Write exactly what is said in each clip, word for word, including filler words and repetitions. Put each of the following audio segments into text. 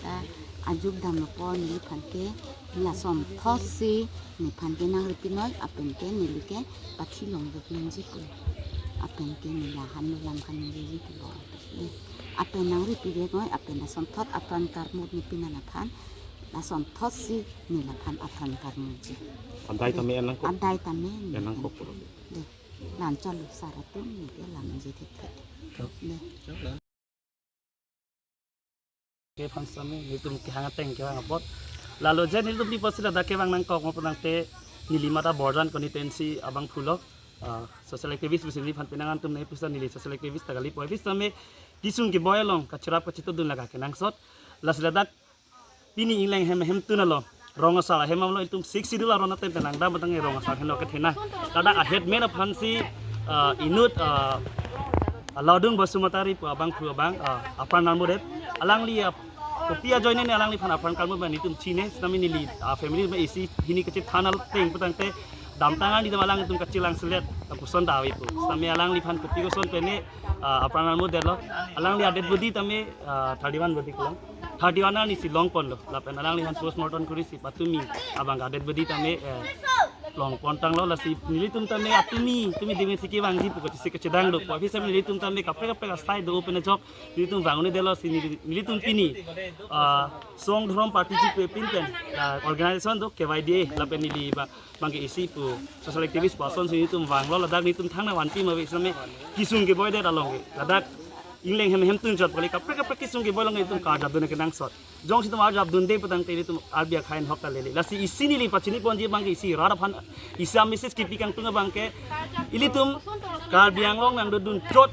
ta ajuk damlo apot neliphan ke lason thotsi nephan ke nang repeat noi, lapen ke neli ke pathi longdun nangji pu. Lapen ke neli lahenlo, lam khan neli pu bo. Lapen nang repeat noi, lapen lason thot apran karmut nepin nang aphan, lason thotsi neliphan apran karmutji. Adai tame en nangkok. Adai tame en nangkok. Dei. Lan chalo sar atum ne ke lamji thekthe. Dei. Kephan sitame nelitum kehang ateng kevang apot. Lalo je nelitum pi apotsi ladak kevang nangkok mo pu tangte, neli mata Borjan constituency abangphu lo, ah, social activist pusi neliphan penang atum ne pusi neli social activist ta kali, pu aphi sitame kesung keboi along kacherap kachetodun lake kenangsot. Lasi ladak pini ingleng hem hemtun along, rong asar ahem along itum Sixth Schedule aron atem penang dam tang rong asar henlo kethenang. Ladak a headman aphansi, ah, inut, ah, Laudung Basumatary pu abangphu abang, ah, apran armudet. Alangli, ah, kopi ajoine ne alangliphan apran karmut abang itum chine, sitame neli, ah, family abang isi hini kachethan ateng pu tangte, damtang ani dam alangtum kachelang selet, lapuson ta ave pu. Sitame alangliphan kopi koson pen ne, ah, apran armudetlo. Alangli a dead body tame, ah, thirty-one body kelong. Thirty-one arni si longponlo. Lapen alangliphan postmortem kurisi patumi abang a dead body tame, eh, longpon tanglo. Lasi nelitum tame atumi, tumi demi si kevangji pu kachisi kachedang do. Pu aphi sitame nelitum tame kaprek kaprek asai do open a job. Nelitum vang un-edetlo si neli, nelitum pini, ah, song dhorom party chipepin pen, ah, organization do K Y D A lapen neli ba bangke isi pu social activist person si nelitum vanglo, ladak nelitum thangnat vanpi ma ave sitame kesung keboidet along ke. Ladak ingleng hem hemtun chot kali, kaprek kaprek kesung keboi along nelitum karjapdun kenangsot. Jongsi itum arjapdunde pu tangte nelitum Karbi akhei ahok ta lele. Lasi isi neli pachiniponji bangke isi rat aphan, isi a message kipi kangtung abangke, ilitum Karbi Anglong nangdodun chot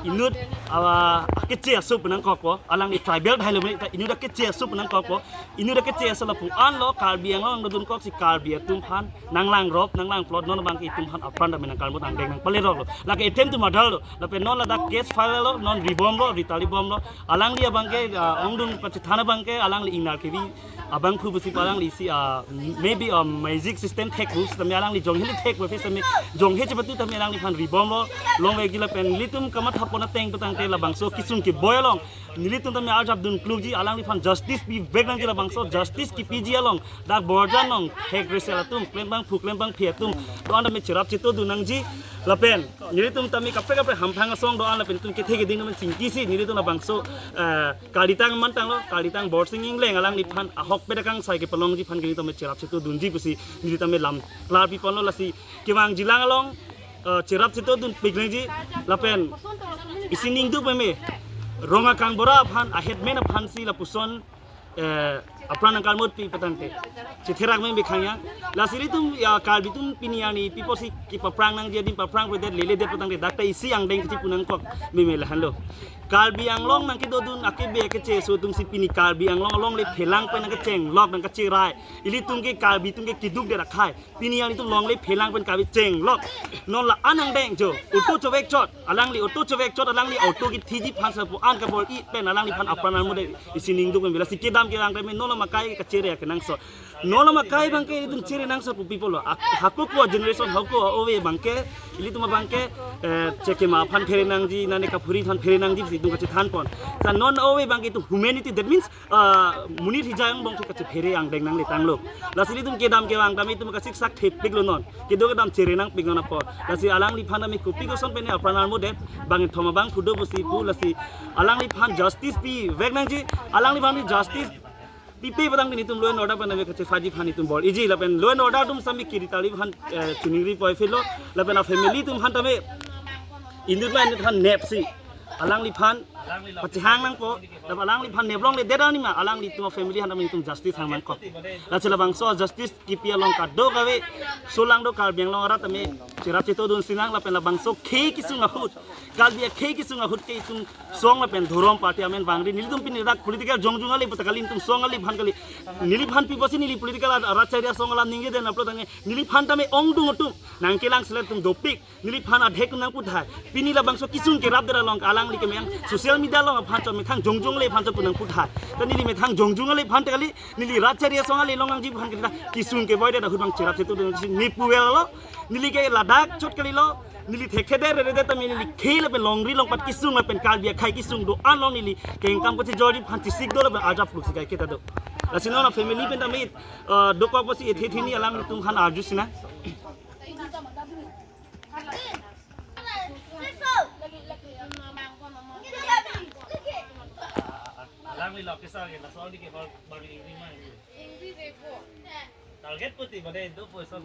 inut, ah, akeche aso pu nangkokpo, alangli tribal thai lo mene ta inut akeche aso pu nangkokpo, inut akeche aso lapu anlo Karbi Anglong nangdodun kok si Karbi atum aphan nanglangrop, nanglang plot, non abangke itum aphan apran tame nangkarmut angdeng nangpaleroklo. Lake attempt to murder lo. Lapen non ladak case file lo, non ribomlo, ritali bomlo. Alangli abangke, ah, ongdung pachethan abangke, alangli ingnar kevi abangphu pusi pu alangli isi, ah, maybe, ah, magic system thek pu sitame alangli jonghe le thek pu aphi sitame jonghe chepatu tame alangliphan ribomlo, longvekji lapen nelitum kamathapon ateng pu tangte labangso kesung keboi along nelitum tame arjapdun klukji, alangliphan justice pivek nangji, labangso justice kipiji along dak Borjan along hek resel atum, klembangphu klembangphi atum do-an tame cherap chetodun nangji. Lapen nelitum tame kaprek kaprek hamphang asong do-an lapen itum kethe keding tame chingkisi nelitum labangso, eh, kalitang mantanglo, kalitang Borsing Engleng alangliphan ahokpet akangsai kepalongji aphan ke nelitum tame cherap chetodunji pusi nelitum tame lam klarpiponlo. Lasi kevangjilang along, eh, cherap chetodunpik nangji lapen isi ningduk meme, rong akang bora aphan, a headman aphansi lapuson, eh, apran nangkarmutpi pu tangte chetherak meme khang ya. Lasi ilitum ya Karbi atum pini arni pi apotsi kepaprang nangji, adim paprang pedet leledet pu tangte dak ta isi angdeng kachipu nangkok meme lahenlo. Karbi Anglong nangkedodun akebe akeche aso atumsi pini Karbi Anglong alongle phelang pen nangkechenglok nangkacherai. Ilitum ke Karbi atum ke keduk det akhei. Pini arni itum longle phelang pen kave chenglok. Non la-an angdeng jo. Auto chovek chot. Alangli auto chovek chot, alangli auto kethiji aphan sa pu an kabor-i pen alangliphan apran armudet isi ningduk pen bila si kedam kevang tame non lo makai kachere kenangsot. Non lo makai abangke itum chere nangsot pu people lo. Ak-, hako ko generation hako ove abangke ilitum abangke, eh, chekema aphan phere nangji, nane kaphuri aphan phere nangji si itum kachethanpon. Sa non ove abangke itum humanity, that means ah, monit hijai angbong ke kachephere angdeng nangle tanglo. Lasi ilitum kedam kevang tame itum kasiksak thepiklo non. Kedo kedam chere nangpik non apot. Lasi alangliphan tame kopi koson pen ne apran armudet, bangkethom abangphu do pusi pu, lasi alangliphan justice pivek nangji, alangliphan justice pipe pu tangte nelitum law and order pen tame kachefaji aphan itum bor-iji lapen law and order atum sami kiri tali aphan, eh, chuning ri poi philo, lapen a family atum aphan tame inut ma inut aphan nepsi alangliphan pachehang nangpo, lapen alangliphan neplongledet anima, alanglitum family aphan tame itum justice hang nangkok. Lasi labangso justice kipi along kadokave solangdo Karbi Anglong arat tame cherap chetodun sinang lapen labangso khei kesung ahut, Karbi akhei kesung ahut ke itum song lapen dhorom party amen vangri, nelitum pini dak political jongjung ale pu ta kali, itum song ale aphan kali. Neliphan pi apotsi neli political arat chari asong alam ningjedet apot tangte neliphan tame ongdung atum nangkelang selet atum dopik. Neliphan adhek nangputhai. Pini labangso kesung kerapdet along alangli kemeng social media along aphan chot methang jongjung ale aphan chot pu nangputhai. Ta neli methang jongjung ale aphan ta kali, neli rat chari asong ale along nangji aphan kali ta kesung keboidet ahut abang cherap chetodun si nepu vel lo. Neli ke ladak chot kalilo. Neli thekthe det, redet tame neli khei lapen longri longpat kesung lapen Karbi akhei kesung do-an along neli kengkam kachejor ji aphan chesik do lapen arjap kluk si kaiketa do. Lasi non family pen tame, eh, dokok apotsi ethe thini alanglitum aphan arju sinang. Alangli lo kesa ke, laso di ke hor bari ingri ma ingri. Target puti bade do poison.